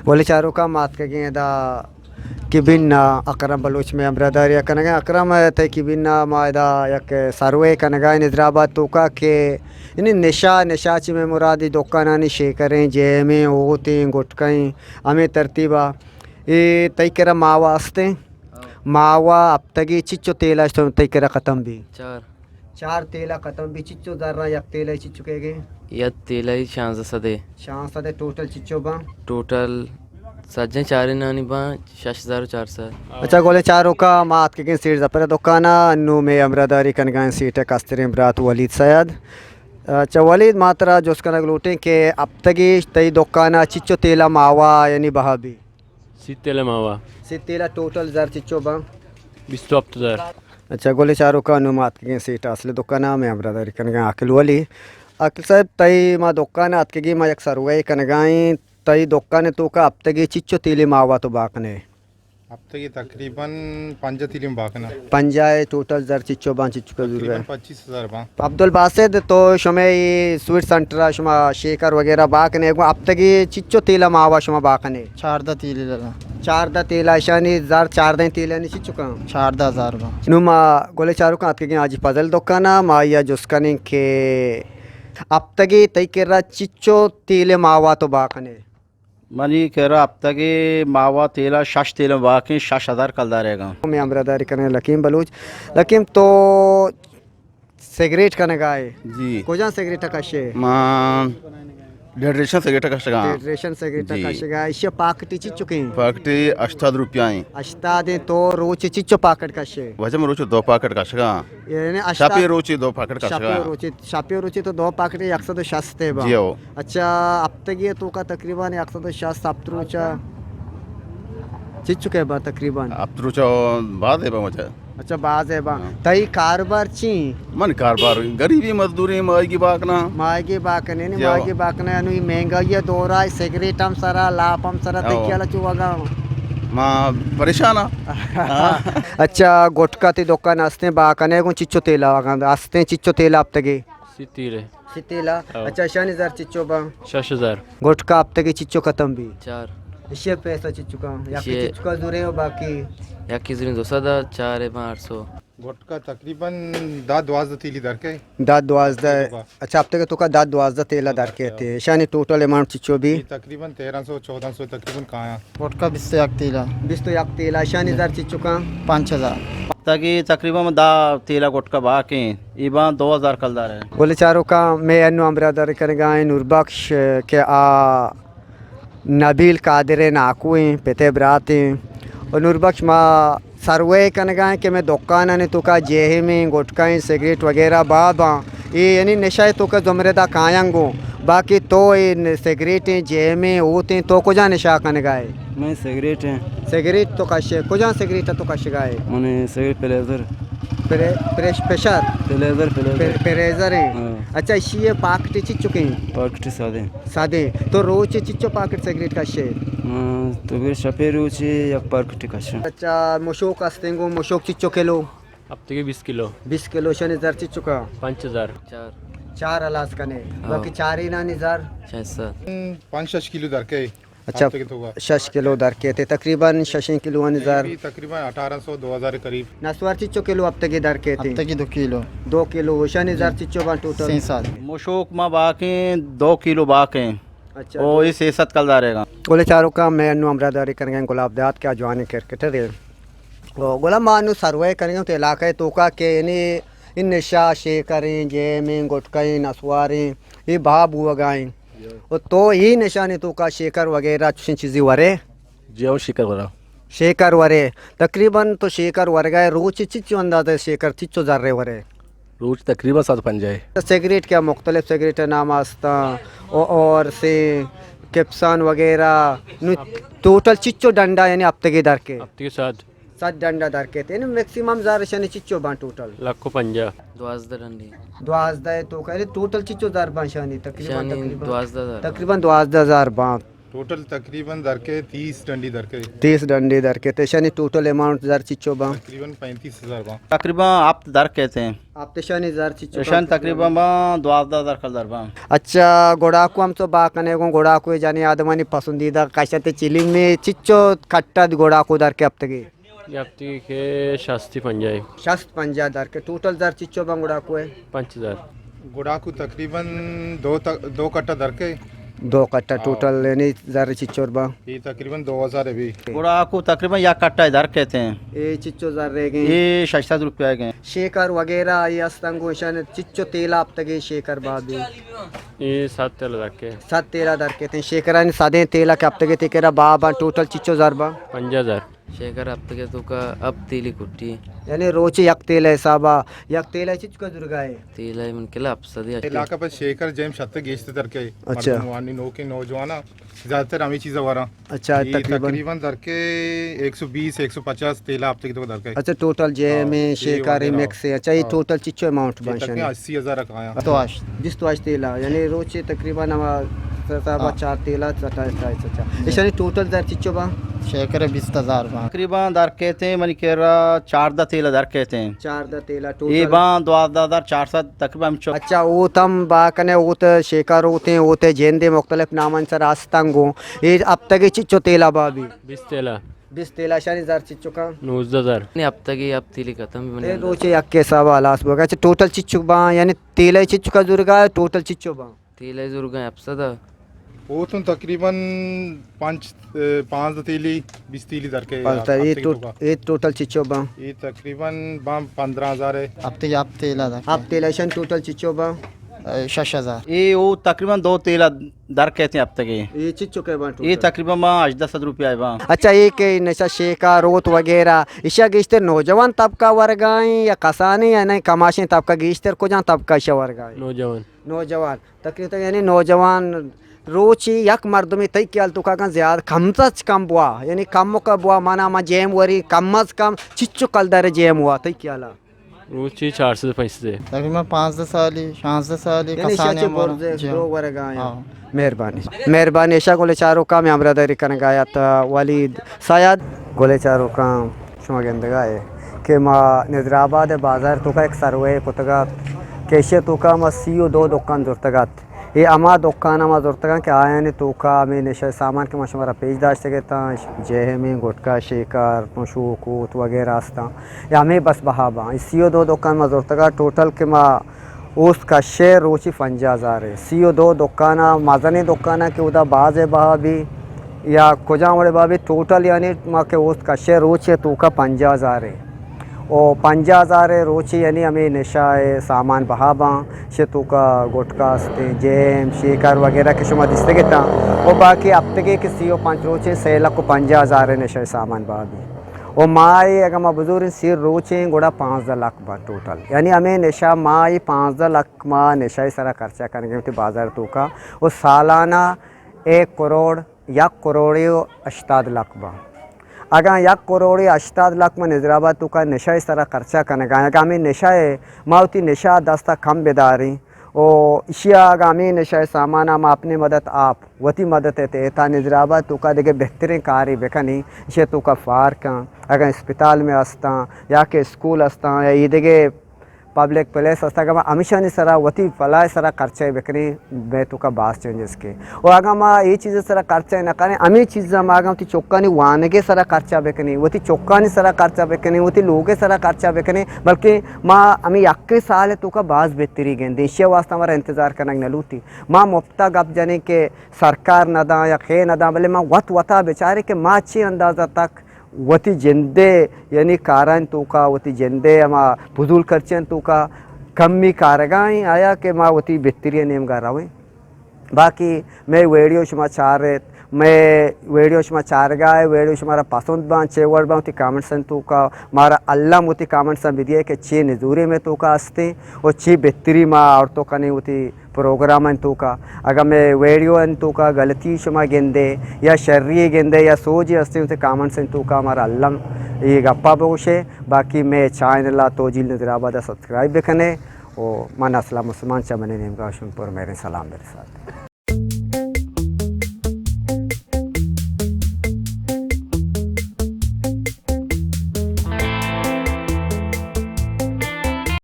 گل چاروکاں، ما اتکگیں ادا کیبن ءَ، اکرم بلوچ مئے ہمراہداری ءَ کنگ ءَ۔ اکرم، تئی کیبن ءَ ما ادا یک سروے کنگ ءَ ایں حیدرآباد توکا کہ یعنی نشہ، نشہ چہ مئے مراد اے دکانانی شیکریں، جیمیں، اوتیں، گٹکائیں، ہمے ترتیب ءَ۔ اے تئی کرا ماوا استیں؟ ہاں۔ ماوا ہپتگی چچو تیل ءَ تئی کرا ختم بی؟ چار۔ چار تیل ءَ ختم بی، چچو زراں یک تیل ءَ چچو کیگیں؟ یک تیل ءَ شانزدہ سدے۔ شانزدہ سدے، ٹوٹل چچو باں؟ ٹوٹل سجیں چارینانی باں شش ہزار و چار سد۔ اچھا، گل چاروکاں، ما اتکگیں سیٹھ ظفر ءِ دکان ءَ، انوں مئے ہمراہداری کنگ ءَ ایں سیٹھ ءِ کستریں برات ولید سید۔ اچھا ولید، ما ترا جست کنگ لوٹیں کہ ہپتگی تئی دکان ءَ چچو تیل ءَ ماوا یعنی بہا بی؟ سی تیل ءَ ماوا۔ سی تیل ءَ ٹوٹل زر چچو باں؟ بیست و ہپت ہزار۔ اچھا، گل چاروکاں، انوں ما اتکگیں سیٹھ اصل ءِ دکان ءَ، مئے ہمراہداری کنگ ءَ ایں عاقل ولی۔ عاقل صاحب، تئی ما دکان ءَ اتکگیں، ما یک سروے کنگ ءَ ایں، تئی دکان ءِ توکا ہپتگی چچو تیلے ماوا تو بہا کنے؟ ہپتگی تقریباً پنجاہ تیلے بہا کناں۔ پنجاہ ءَ ٹوٹل زر چچو باں، چچو کا زور تقریباً گئے؟ پچیس ہزار باں۔ عبدالباسط، تو شمئے اے سویٹ سینٹر ءَ شما شیکر وغیرہ بہا کنے، گوں ہپتگی چچو تیل ءَ ماوا شما بہا کنے؟ چاردہ تیلے لگا۔ چاردہ تیل ءَ، اشانی زر چاردہ تیل ءَ نی چچو کاں؟ چاردہ ہزار باں۔ نوں ما گل چاروکاں اتکگیں حاجی فضل ءِ دکان ءَ، ما آئی ءَ جست کنیں کہ ہپتگی تئی کرا چچو تیل ءَ ماوا تو بہا کنے؟ منی کرا ہپتگی ماوا تیل ءَ شش تیل ءَ بہا کیں، شش ہزار کلدار ئیگاں۔ مئے ہمراہداری کنگ ءَ لکیم بلوچ۔ لکیم، تو سگریٹ کنگ ءَ ئے؟ جی۔ کجام سگریٹ ءَ کشے؟ ما ڈیڈریشن سگریٹ ءَ کشگ ءَ آں۔ ڈیڈریشن سگریٹ ءَ جی۔ کشگ ءَ ئے۔ ایشی ءِ پاکٹی چچو کیں؟ پاکٹی ہشتاد روپیہ ایں۔ ہشتاد ایں، تو روچے چچو پاکٹ کشے؟ واجہ، من روچے دو پاکٹ کشگ ءَ آں۔ یعنی ہشتاد۔ شپے روچے دو پاکٹ کشگ ءَ آں۔ شپے روچے، شپے روچے تو دو پاکٹ یک سد و شست ئے با۔ جی ہو۔ اچھا، ہپتگی ءِ توکا تقریباً یک سد و شست، ہپت روچا چچو کئے با تقریباً؟ ہپت روچا باز ئے با مچا۔ اچھا، باز ئے با۔ ہاں۔ تئی کاروبار چی؟ من کاروبار غریبی مزدوری، ماہیگی بہا کناں۔ ماہیگی بہا کنے، نی جی ہو۔ ماہیگی بہا کنے، انوں اے مہنگائی ءِ دور ءَ سگریٹ ہم سرا، لاپ ہم سرا، ہاں۔ تئی خیال ءَ چو وگا؟ ما پریشان آں۔ ہاں۔ اچھا، گٹکا تئی دکان ءَ استیں، بہا کنے گوں چچو تیل ءَ استیں، چچو تیل ءَ ہپتگی؟ سی تیل ءَ۔ سی تیل ءَ۔ ہاں۔ اچھا، اشانی زر چچو باں؟ شش ہزار۔ گٹکا ہپتگی چچو ختم بی؟ چار۔ ایشی ءِ پیسہ چچو کاں؟ یکے ایشی ءِ چچو کاں زورے و باقی؟ یکے زوریں دو سد ءَ، چار ءَ باں آٹھ سو۔ گٹکا تقریباً دہ دوازدہ تیلی در کئے۔ دہ دوازدہ۔ ہپتگی توکا۔ اچھا، ہپتگی توکا دہ دوازدہ تیل ءَ در کئیت۔ اشانی ٹوٹل اماؤنٹ چچو بی؟ اے تقریباً تیرہ سو، چودہ سو تقریباً کایاں۔ گٹکا بیست و یک تیل ءَ۔ بیست و یک تیل ءَ، اشانی زر چچو کاں؟ پنچ ہزار۔ تاکہ تقریباً دہ تیل ءَ گٹکا بہا کیں، اے باں دو ہزار کلدار ئے۔ گل چاروکاں، مئے انوں ہمراہداری کنگ ءَ ایں نور بخش کہ آ نبیل قادر ءِ ناکو ایں، پت ءِ برات ایں۔ و نور بخش، ما سروے کنگ ءَ ایں کہ مئے دکانانی توکا جیہمیں، گٹکائیں، سگریٹ وغیرہ بہا باں۔ اے یعنی نشہ ءِ توکا زمرہ ءَ کایاں گوں۔ باقی تو اے ن-، سگریٹیں، جیمیں، اوتیں، تو کجا نشہ کنگا ئے؟ من سگریٹ ایں۔ سگریٹ تو کشے، کجا سگریٹ تو کشگا ئے؟ من سگریٹ پلیزر۔ پرے-، پریش-، پریشر؟ پلیزر، پلیزر۔ پر-، پریزر ایں۔ ہاں۔ اچھا، اشی ءِ پاکٹی چچکیں؟ پاکٹی سادیں۔ سادیں۔ تو روچے چچو پاکٹ سگریٹ کشے؟ من تو بیر شپے روچے یک پاکٹی کشاں۔ اچھا، مشوک استیں گوں، مشوک چچو کلو؟ ہپتگی بیست کلو۔ بیست کلو، شانی زر چچکا؟ پنچ ہزار۔ چار۔ چار ہلاس کنے۔ ہاں۔ باقی چارینانی زر؟ شش سد۔ پنچ شش کلو در کئے۔ اچھا، ہپتگی توکا۔ شش کلو در کئیت، تقریباً ششیں کلوانی زر۔ اے بھی تقریباً اٹھارہ سو، دو ہزار قریب۔ نسوار چچو کلو ہپتگی در کئیت؟ ہپتگی دو کلو۔ دو کلو، شانی زر چچو باں ٹوٹل؟ سئے سد۔ مشوک ما بہا کیں، دو کلو بہا کیں۔ اچھا، او، دو۔ اے سئے سد کلدار ئیگاں۔ گل چاروکاں، مئے انوں ہمراہداری کنگا ایں گلاب داد کہ آ جوانیں کرکٹرے۔ او گلاب، ما انوں سروے کنگا ایں تو علاقہ ءِ توکا کہ یعنی اے نشہ، شیکریں، جیمیں، گٹکائیں، نسواریں، اے بہا بوگا ایں۔ و تو اے نشہانی توکا شیکر وغیرہ چشیں چیزے ورے؟ جی ہو، شیکر وراں۔ شیکر ورے۔ تقریباً تو شیکر ورگا ئے، روچے چچو اندازہ شیکر چچو زرے ورے؟ روچ تقریباً سد پنجاہ۔ سگریٹ کیا مختلف سگریٹ نام استاں، او-، اور سے کپسان وغیرہ، نو ٹوٹل چچو ڈنڈا یعنی ہپتگی در کئیت؟ ہپتگی سد۔ سد ڈنڈا در کئیت۔ یعنی میکسیمم زر شانی چچو باں ٹوٹل؟ لکھ و پنجاہ۔ دوازدہ ڈنڈی۔ دوازدہ توکا، یعنی ٹوٹل چچو زر باں شانی؟ تقریباً، شانی تقریباً دوازدہ ہزار۔ تقریباً دوازدہ ہزار باں۔ ٹوٹل تقریباً درکے تیس ڈنڈی درکے۔ تیس ڈنڈی درکے۔ تے شانی ٹوٹل اماؤنٹ زر چچو باں؟ تقریباً پینتیس ہزار باں۔ تقریباً ہفت درکے تے۔ ہفت شانی زر چچو ایشان باں؟ تقریباً باں دوازدہ ہزار کل در باں۔ اچھا، گڑاکو ہم تو با کنے گوں، گڑاکو جانی آدمانی پسندیدہ کشت چلیم میں چچو کٹا گڑاکو درکے ہفتگی؟ یکتی کہ شستی پنجاہی۔ شست پنجاہ درکے۔ ٹوٹل زر چچو باں گڑاکو ہے؟ پنچ ہزار۔ گڑاکو تقریباً دو تا-، دو کٹا درکے۔ دو کٹا ہاں۔ ٹوٹل یعنی زر چچور باں؟ یہ تقریباً دو ہزار ہے بھی۔ گڑاکو تقریباً یک کٹا درکے تے۔ اے چچو زر رہ گئے؟ یہ شش سد روپیہ گئے۔ شیکر وغیرہ یہ استنگو ایشان چچو تیلا ہفتگی شیکر بابی؟ یہ سات تیلا درکے۔ سات تیلا درکے تے۔ شیکرانی سدیں تیلا کہ ہفتگی تے کرا بابا ٹوٹل چچو زر باں؟ پنجاہ ہزار۔ شیکر ہفتگے توکا ہپت تیلی کٹی۔ یعنی روچے یک تیل حسابا، یک تیل چچکا زرگائے؟ تیل من کلا ہپت سد۔ علاقہ پر شیکر جیم شتے گیشتے درکے۔ اچھا۔ مردم وانی نوکیں نوجوانا زیادہ تر ہمیں چیزا وراں۔ اچھا، یہ تقریباً؟ تقریباً درکے ایک سو بیس، ایک سو پچاس تیل ہفتگے تو درکے۔ اچھا، ٹوٹل جے ہاں، میں یہ شیکاری وغیرہ۔ مکس ہے۔ اچھا، یہ ہاں۔ ٹوٹل چچو اماؤنٹ یہ بنشن؟ تقریباً اسی ہزار کا آیا۔ تو آش۔ بیست و ہشت تیلا، یعنی روچے تقریباً ہما حسابا ہاں۔ چار تیلا، ستائیس، ستائیس، اچھا۔ جی۔ ایشانی ٹوٹل زر چچو باں؟ شیکر بیست ہزار باں۔ تقریباً در کہتے ہیں منی کرا چاردہ تیلا در کہتے ہیں۔ چاردہ تیلا ٹوٹل۔ اے باں دوازدہ ہزار چار سد تقریباً ہمچو۔ اچھا، او تم با کنے او تے شیکر ہوتے ہیں، او تے جیندے مختلف نامن سر آستنگو۔ اے ہفتگی چچو تیلا بابی؟ بیست تیلا۔ بیست تیلا شانی زر چچو کاں؟ نوزدہ ہزار۔ نی ہفتگی ہپت تیلی ختم بھی منی اے اندازہ۔ روچے یک حسابا ہلاس بوگا۔ اچھا، ٹوٹل چچو باں، یعنی تیلے چچو کا زرگا، ٹوٹل چچو باں؟ تیلے زرگا ہپت سد۔ او تم تقریباً پانچ، اے، پانزدہ تیلی، بیست تیلی درکے پانزدہ، یار، اے ہفتگی ٹوٹ-، توکا۔ اے ٹوٹل چچو باں؟ اے تقریباً باں پندرہ ہزار ہے۔ ہفتے، ہفتے تیلا درکے۔ ہفتے تیلا شان ٹوٹل چچو باں؟ اے، شش ہزار۔ اے او تقریباً دو تیلا درکے تے ہفتگی۔ اے چچو کے باں ٹوٹل؟ اے تقریباً باں ہژدہ سد روپیہ باں۔ اچھا، اے کہ نشہ شیکار روت وغیرہ، ایشا گیشتر نوجوان طبقہ ورگائیں یا کسانیں یا نہیں کماشیں طبقہ، گیشتر کجام طبقہ ایشا ورگائیں؟ نوجوان۔ نوجوان۔ تقریباً یعنی نوجوان روچی یک مردمی تئی خیال توکا کن زیاد کم از کم بوا، یعنی کم کا بوا، مانا ما جیم وری کم از کم چچو کلدار جیم ہوا تئی خیالا؟ روچی چار سد پنچ سد۔ تقریباً پانزدہ سالی، شانزدہ سالی، یعنی کسانی شاچے عمر۔ برز جی۔ درو ورگا آیا۔ ہاں۔ مہربانی۔ مہربانی۔ ایشا گلے چاروکاں میں ہمراہ داری کنگا آیا تا ولید سید۔ گلے چاروکاں شما گندگا ہے کہ ما نظر آباد بازار توکا ایک سروے کتگا کہ ایشی توکا ما سی و دو دکان زرتگات۔ اے ہما دکان ما زرتگاں کہ آیانی توکا ہمے نشہ سامان کہ ما شمارا پیش داشتگ اتاں، جہمیں گٹکا، شیکر، پشو، کوت وغیرہ استاں۔ یا ہمے بس بہا باں۔ اے سی و دو دکان ما زرتگا، ٹوٹل کہ ما اوست کشے روچی پنجاہ ہزار ہے۔ سی و دو دکانا، مزنیں دکانا کہ اودا باز بہا بی یا کجام وڑے بہا بی، ٹوٹل یعنی ما کہ اوست کشے روچے توکا پنجاہ ہزار ہے۔ او پنجاہ ہزار روچے یعنی ہمے نشہ ءِ سامان بہا باں، شے توکا گٹکا استیں، جیم، شیکر وغیرہ کہ شما دیستگ اتاں۔ او باقی ہفتگے کہ سی و پنچ روچے سے لکھ و پنجاہ ہزار نشہ ءِ سامان بہا بی۔ او ماہے اگاں ما بزوریں سی روچیں گڑا پانزدہ لکھ باں ٹوٹل۔ یعنی ہمے نشہ ماہے پانزدہ لکھ ما نشہ ءِ سرا خرچہ کنگے وتی بازار توکا۔ او سالانہ ایک کروڑ یک کروڑے و ہشتاد لکھ باں۔ اگاں یک کروڑے ہشتاد لکھ ما نظر آباد توکا نشہ ءِ سرا خرچہ کنگا، اگاں ہمے نشہ ءِ ما وتی نشہ دستا کم بداریں و اشیا اگاں ہمے نشہ ءِ سامانا ما اپنے مدد آپ وتی مدد ءِ تحتا نظر آباد توکا دگہ بہتریں کارے بکنیں، اشی توکا پارکاں، اگاں اسپتال میں استاں یا کہ اسکول استاں یا ایدگہ پبلک پلیس است، اگاں ما ہمیشانی سرا وتی پلاہ ءِ سرا خرچہ بکنیں، مئے توکا باز چینجز کے۔ و اگاں ما اے چیز ءِ سرا خرچہ نہ کنیں، ہمے چیزا ما اگاں وتی چکانی وانگ ءِ سرا خرچہ بکنیں، وتی چکانی سرا خرچہ بکنیں، وتی لوگ ءِ سرا خرچہ بکنیں، بلکہ ما ہمے یکیں سال ءِ توکا باز بہتری گندیں۔ ایشی ءِ واسطہ مارا انتظار کنگ نہ لوٹی۔ ما مفتا گپ جنیں کہ سرکار نہ داں یا خیر نہ داں، بلے ما وت وتا بچاریں کہ ما چے اندازہ تک وتی جندے یعنی کارانی توکا، وتی جندے ہما فضول خرچیانی توکا کمی کارگا ایں، آیا کہ ما وتی بہتری ءِ نیمگا رویں۔ باقی مئے ویڈیو شما چار ایت، مئے ویڈیو شما چارگا ہے، ویڈیو شمارا پسند باں، چے وڑ باں، وتی کامنٹسانی توکا مارا الم وتی کامنٹساں بدیئے کہ چے نزوری مئے توکا استیں و چے بہتری ما آورتو کنیں وتی پروگرامانی توکا۔ اگاں مئے ویڈیوانی توکا غلطی شما گندے یا شری گندے یا سوجے ہستیں، وتی کامنٹسانی توکا مارا الم اے گپا بگوشے۔ باقی مئے چینل ءَ توجیل نظر آباد ءَ سبسکرائب بکنے و من اسلم عثمان چہ منی نیمگا شمئے پر مہریں سلام برسات۔